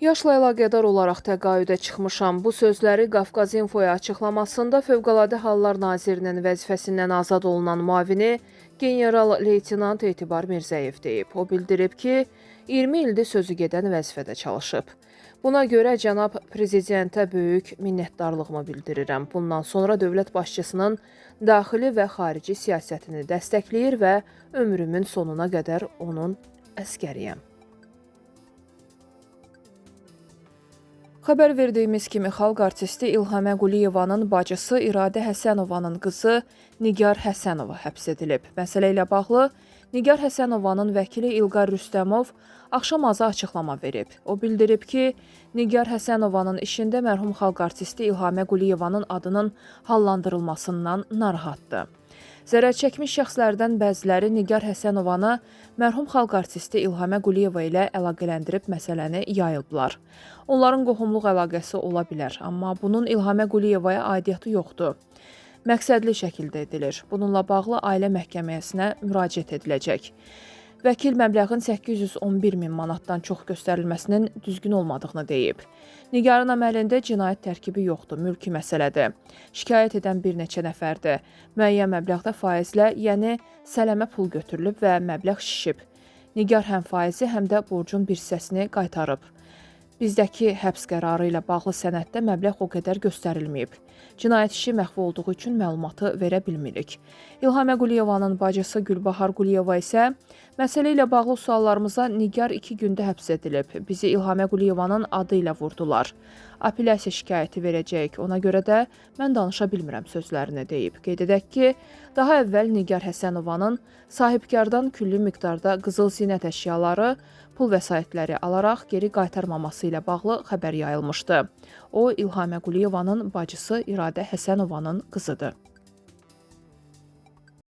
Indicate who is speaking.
Speaker 1: Yaşla əlaqədar olaraq təqaüdə çıxmışam. Bu sözləri Qafqaz İnfoya açıqlamasında Fövqəladə Hallar Nazirinin vəzifəsindən azad olunan müavini general-leytenant Etibar Mirzəyev deyib. O bildirib ki, 20 ildir sözü gedən vəzifədə çalışıb. Buna görə cənab prezidentə böyük minnətdarlığımı bildirirəm. Bundan sonra dövlət başçısının daxili və xarici siyasətini dəstəkləyir və ömrümün sonuna qədər onun əskəriyəm. Xəbər verdiyimiz kimi xalq artisti İlhamə Quliyevanın bacısı İradə Həsənovanın qızı Nigar Həsənova həbs edilib. Məsələ ilə bağlı Nigar Həsənovanın vəkili İlqar Rüstəmov axşam azı açıqlama verib. O bildirib ki, Nigar Həsənovanın işində mərhum xalq artisti İlhamə Quliyevanın adının hallandırılmasından narahatdır. Zərər çəkmiş şəxslərdən bəziləri Nigar Həsənovanı mərhum xalq artisti İlhamə Quliyeva ilə əlaqələndirib məsələni yayıblar. Onların qohumluq əlaqəsi ola bilər, amma bunun İlhamə Quliyevaya aidiyyatı yoxdur. Məqsədli şəkildə edilir. Bununla bağlı ailə məhkəməsinə müraciət ediləcək. Vəkil məbləğin 811 min manatdan çox göstərilməsinin düzgün olmadığını deyib. Nigarın əməlində cinayət tərkibi yoxdur, mülki məsələdir. Şikayət edən bir neçə nəfərdir. Müəyyən məbləğdə faizlə, yəni sələmə pul götürülüb və məbləğ şişib. Nigar həm faizi, həm də borcun bir hissəsini qaytarıb. Bizdəki həbs qərarı ilə bağlı sənəddə məbləğ o qədər göstərilməyib. Cinayət işi məxfi olduğu üçün məlumatı verə bilmirik. İlhamə Quliyevanın bacısı Gülbahar Quliyeva isə məsələ ilə bağlı suallarımıza Nigar 2 gündə həbs edilib. Bizi İlhamə Quliyevanın adı ilə vurdular. Apellyasiya şikayəti verəcəyik. Ona görə də mən danışa bilmirəm sözlərini deyib. Qeyd edək ki, daha əvvəl Nigar Həsənovanın sahibkardan külli miqdarda qızıl zinət əşyaları, pul vəsaitləri alaraq geri qaytarmaması ilə bağlı xəbər yayılmışdı. O, İlhamə Quliyevanın bacısı İradə Həsənovanın qızıdır.